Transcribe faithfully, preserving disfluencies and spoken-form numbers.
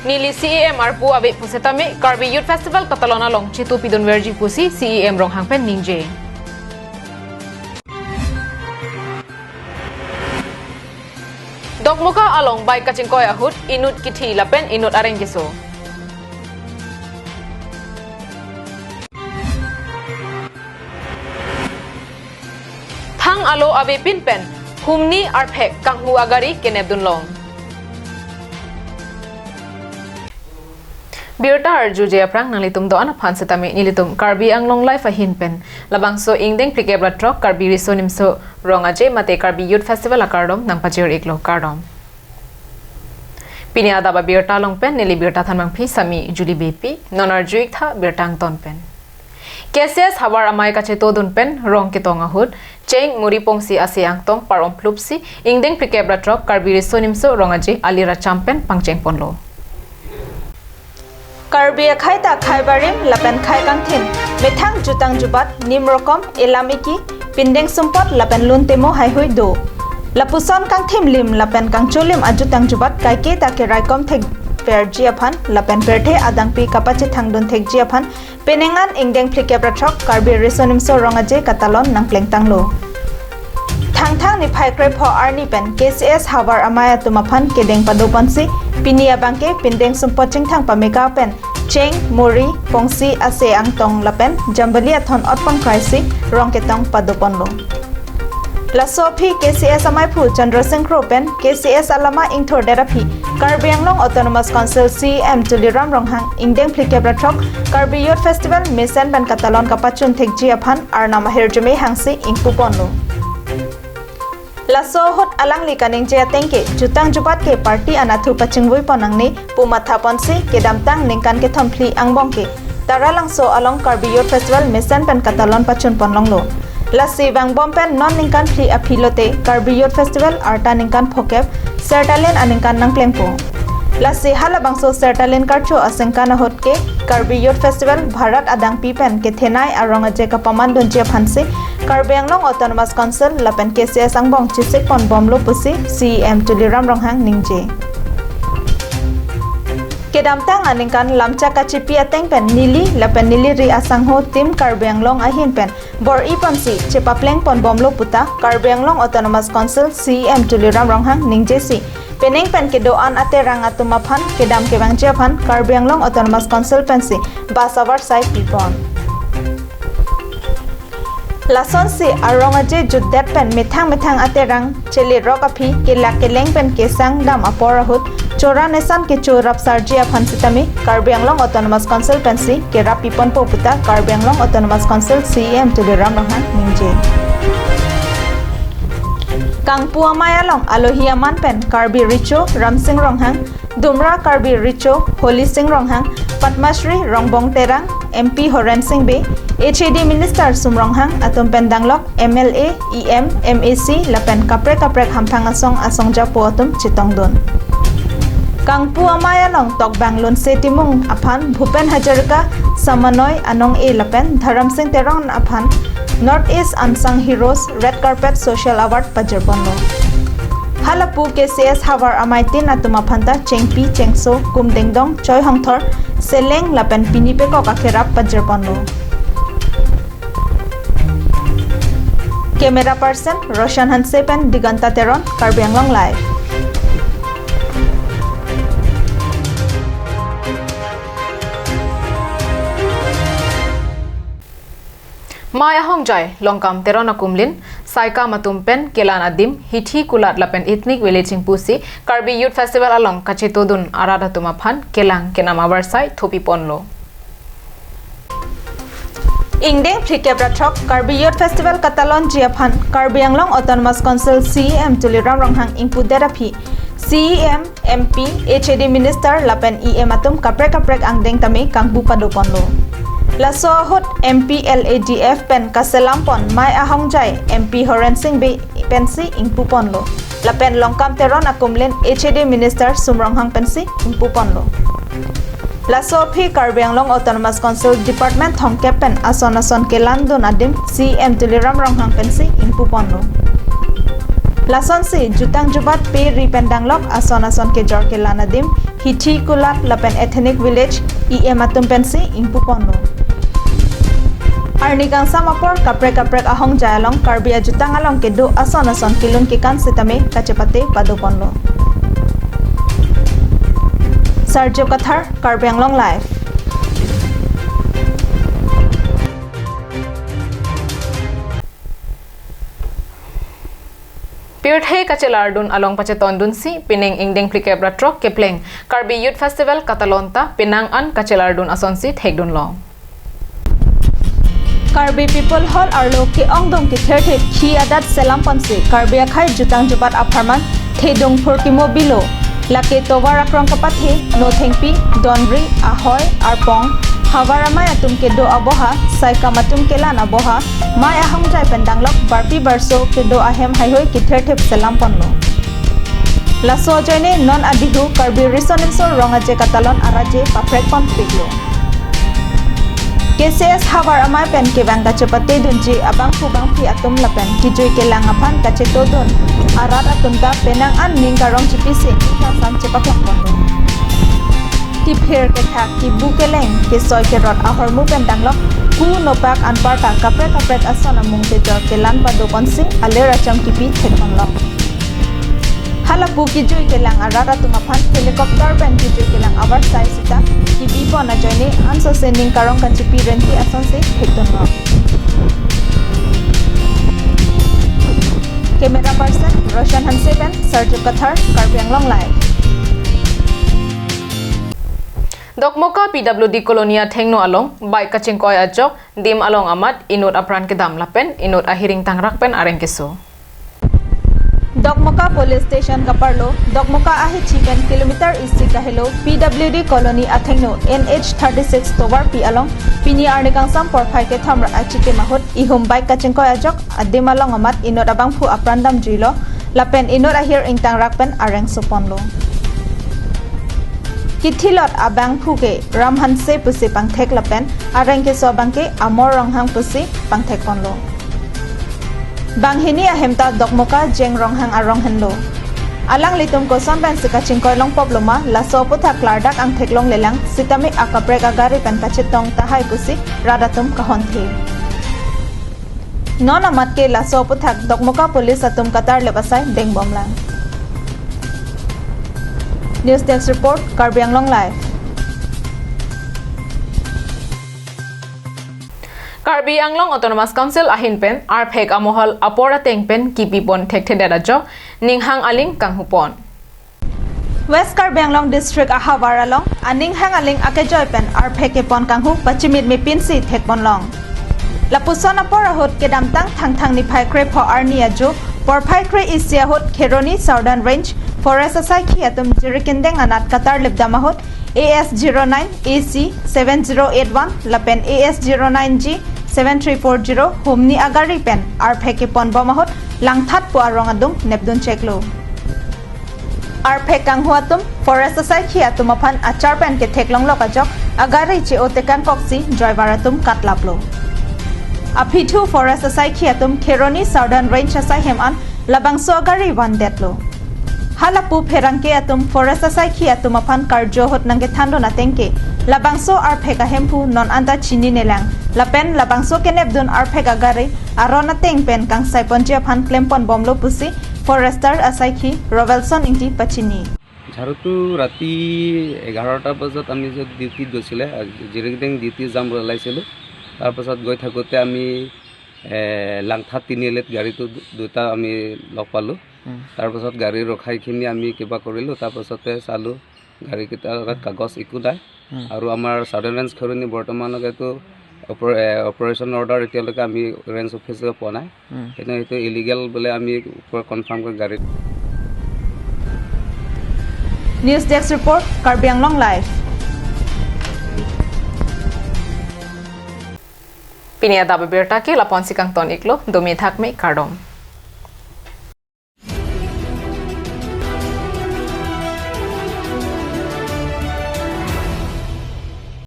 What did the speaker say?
Neli C E M arpu ave pusetame Karbi Youth Festival katalon along chetupidunverji pusi C E M Ronghang pen ningje. Dokmoka along bike kachingkoi ahut inut kithi lapen inut areng keso. Thang alo avepin pen humni arphek kanghu agari kenepdunlong. Birta arjuje aphrang nanglitum do-an aphan setame nelitum Karbi Anglong Live ahin pen labangso ingdeng phlikep ra throk Karbi Riso Nimso Rong Aje mate Karbi Youth Festival akardom nangpajir-iklo, kardom. Pini adap abirta along pen neli birta thanmangpi Sami Julie Beypi, non arju-iktha birta angton pen. K C S havar amei kachetodun pen rong ketong ahut cheng muri pongsi ase angtong par-omplupsi ingdeng phlikep ra throk Karbi Riso Nimso Rong Aje ali racham pen pangchengponlo. Karbi akhei ta khei barim lapen khei kangthim, methang jutang jubat, nim rokom, elam eki, pindeng sumpot lapen lun temo heihui do. Lapuson kangthim lim lapen kangcho lim ajutang jubat kaike ta keraikom thekverji aphan lapen pirthe adangpi kapachethangdun thekji aphan penang an ingdeng phlikep ra throk Karbi Riso Nimso Rong Aje katalon nangplengtanglo. Thangthang niphai krepho arni pen K C S havar amei atum aphan kedeng padoponsi pini abangke pindeng sumpot chingthang pameka pen cheng, muri, pongsi ase angtong lapen jambali athon otpon kraisi rong ketong padoponlo. Laso aphi K C S ameiphu Chandra Sing Kro pen K C S alama ingthurdet aphi Karbi Anglong Autonomous Council C E M Tuliram Ronghang ingdeng phlikep ra throk Karbi Youth Festival mesen pen katalon kapachun thekji aphan arnam ahirjume hangsi ingpuponlo. Laso ahut alangli kaningje ateng ke jutang jubat ke party anatthu pachingvuipon nangne pu mathaponsi kedamtang ningkan kethom phli angbong ke Taralangso along Karbi Youth Festival mesen pen katalon pachunponlonglo. Lasi vangbom pen non ningkan phli aphi lote Karbi Youth Festival arta ningkan phokep Sertalin aningkan nangplengpo. Lasi halabangso Sertalin karcho asengkan ahut ke Karbi Youth Festival Bharat adangpi pen kethenei arong aje kapamandunji aphansi Karbi Anglong Autonomous Council lapen K C S angbong chesikponbomlo pusi C E M Tuliram Ronghang ningje. Kedamtang aningkan lamchak kachipi ateng pen neli lapen neli ri asangho Team Karbi Anglong ahin pen bor-iponsi chepaplengponbomlo puta Karbi Anglong Autonomous Council C E M Tuliram Ronghang ningjesi penang pen kedo-an aterang atum aphan kedam kevangji aphan Karbi Anglong Autonomous Council pensi bus avarsai pipon. Lasonsi arong aje jutdet pen methang methang aterang chelerok aphi kelak keleng pen kesang dam apor ahut chora nesan kecho rapsarji aphan sitame Karbi Anglong Autonomous Council pensi kerap piponpo puta Karbi Anglong Autonomous Council C E M Tuliram Ronghang ningje. Kangpu amei along alohi aman pen Karbi Recho Ramsing Ronghang, Dumra Karbi Recho Holy Sing Ronghang, Padma Shri Rongbong Terang, M P Horen Sing Bey, H A D Minister Sum Ronghang atum pen danglok M L A, E M, M A C lapen kaprek kaprek hamphang asong asong japo atum chetongdun. Kangpu amei along tokbang lunse timung aphan Bhupen Hazarika Samanoi Anong-e lapen Dharam Sing Teron aphan North East Unsung Heroes Red Carpet Social Award pajirponlo. Halapu K C S havar amei tin atum aphanta chengpi, chengso, kum dengdong, choi hongthor, seleng lapen pini pekok akerap pajirponlo. Camera person Roshan Hanse pen Diganta Teron, Karbi Anglong Live. Mei ahongjai Longkam Teron akumlin, saikam atum pen kelan adim, hithi kulat lapen ethnic village ingpusi, Karbi Youth Festival along kachetodun arat atum aphan kelang kenam avarsai thopiponlo. Ingdeng phlikep ra throk Karbi Youth Festival katalonji aphan Karbi Anglong Autonomous Council C E M Tuliram Ronghang ingpudet aphi, C E M, M P, H A D Minister lapen E M atum kaprek kaprek angdeng tame kangpu padoponlo. Laso ahut M P L A D F pen kaselampon mei ahongjai M P Horen Sing Bey pensi ingpuponlo. Lapen Longkam Teron akumlin H A D Minister Sum Ronghang pensi ingpuponlo. Laso aphi Karbi Anglong Autonomous Council Department thomkep pen ason ason kelandun adim C E M Tuliram Ronghang pensi ingpuponlo. Lasonsi jutang jubat pe ri pen danglok ason ason kejor kelan adim Hithi Kulat lapen Ethnic Village E M atum pensi ingpuponlo. Arni kangsam apor kaprek kaprek ahongjai along Karbi ajutang along kedo ason ason kelun kekan sitame kachepate padoponlo. Sarjo Kathar, Karbi Anglong Live. Pirthe kachelardun along pachetondunsi pining ingdeng phlikep ra throk kepleng Karbi Youth Festival katalon ta penang an kachelardun asonsi thekdunlong. Karbi People Hall arlo ke-ongdung ketherthip khi adat selamponsi Karbi akhei jutang jubat apharman thedung phurkimo bilo. Lake tovar akrong kapathe, nothengpi, donri, ahoi, arpong, havar amei atum kedo aboha, saikam atum kelan aboha, mei ahongjai pen danglok barpi barso kedo ahem haihoi ketherthip selamponlo. Laso ajoine non adihu Karbi Riso Nimso Rong Aje katalon araje paprekponpiklo. K C S havar amei pen kevang kachepatedunji abangphu bangphi atum lapen kijui kelang aphan kachetodun arat atum ta penang an ning karong chipisi ning kangsam chepaklangponlo. Kiphir kethak, kibu keleng, kesoi kerot ahormu pen danglok, ku nopak anparta kaprek kaprek ason amung pejor kelan padoponsi alir acham kipi thekponlong. Halapu kijui kelang arat atum aphan helicopter pen kijui kelang avarsai sita kibipon ajoine ansose ning karong kachipi renti asonsi thekdunlong. Camera person Roshan Hanse pen Sarju Kathar, Karbi Anglong Live. Dokmoka P W D Colony athengno along bike kachingkoi ajok dim along amat inut apran kedam lapen inut ahiring tangrak pen areng keso. Dokmoka Police Station kaparlo, Dokmoka ahichi pen kilometer isi kahelo P W D Colony athengno N H thirty-six tovarpi along pini arni kangsam porphai kethom ra achitim ahut ihum bike kachingkoi ajok adim along amat inut abangphu apran damjuilo lapen inut ahir ingtangrak pen areng soponlo. Kithilot abangphu ke Ram Hanse pusi pangthek lapen areng keso abang ke Amor Ronghang pusi pangthekponlo. Banghini ahem ta Dokmoka Jeng Ronghang arong henlo. Alanglitum koson pensi kachingkoi longpop loma laso aputhak klardak angthek longlelang sitame akaprek agari pen kachetong tahai pusi rat atum kahonthe. Non amat ke laso aputhak Dokmoka Police atum katarlip asai dengbomlang. News Desk Report, Karbi Anglong Live. Karbi Anglong Autonomous Council ahin pen arphek amohal apor ateng pen kipipon thekthedet ajok ninghang aling kanghupon. West Karbi Anglong District ahavar along aninghang aling akejoi pen arphek kepon kanghu pachimit mepinsi thekponlong. Lapuson apor ahut kedamtang Thangthang niphai krepho arni ajo porphai kre-isi ahut Kheroni Southern Range Forest asaikhi atum jirikindeng anat katarlip dam ahut A S zero nine A C seven zero eight one lapen A S zero nine G seven three four zero humni agari pen arphek keponbom ahut Langthat pu arong adung nepdun cheklo. Arphek kanghu atum Forest asaikhi atum aphan achar pen ketheklonglok ajok agari che-o tekangkoksi driver atum katlaplo. Aphi thu Forest asaikhi atum Kheroni Southern Range asaihem an labangso agari vandetlo. Halapu pherangke atum Forest asaikhi atum aphan karjo ahut nangkethandun ateng ke labangso arphek ahemphu non anta chininelang lapen labangso kenepdun arphek agari aron ateng pen kangsaiponji aphan klemponbomlo pusi Forester asaikhi Rovelson Ingti pachini. ঝাৰুটো ৰাতি এঘাৰটা বজাত আমি য'ত ডিউটিত গৈছিলে, জিৰিংটেং ডিউটি যাম বুলি ওলাইছিলোঁ। তাৰপাছত গৈ থাকোঁতে আমি, এ, লাংথাত তিনিআলিত গাড়ীটো দু-, দুটা আমি লগ পালোঁ। উম। তাৰপাছত গাড়ী ৰখাইখিনি আমি কিবা কৰিলোঁ, তাৰপাছতে চালোঁ গাড়ীকেইটাৰ লগত কাগজ একো নাই। উম। আৰু আমাৰ ছাউদাৰ্ণ ৰেঞ্জ খেৰণি বৰ্তমানলৈকেতো অপাৰ-, এ, অপাৰেশ্যন অৰ্ডাৰ এতিয়ালৈকে আমি ৰেঞ্জ অফিচে পোৱা নাই। উম। সেইকাৰণে সেইটো ইলিগেল বুলি আমি পুৰা কনফাৰ্ম কৰি গাড়ীত News Desk Report, Karbi Anglong Live. Pini adap abirta ke lapu-ansi kangton-iklo, domi thakmi kardom.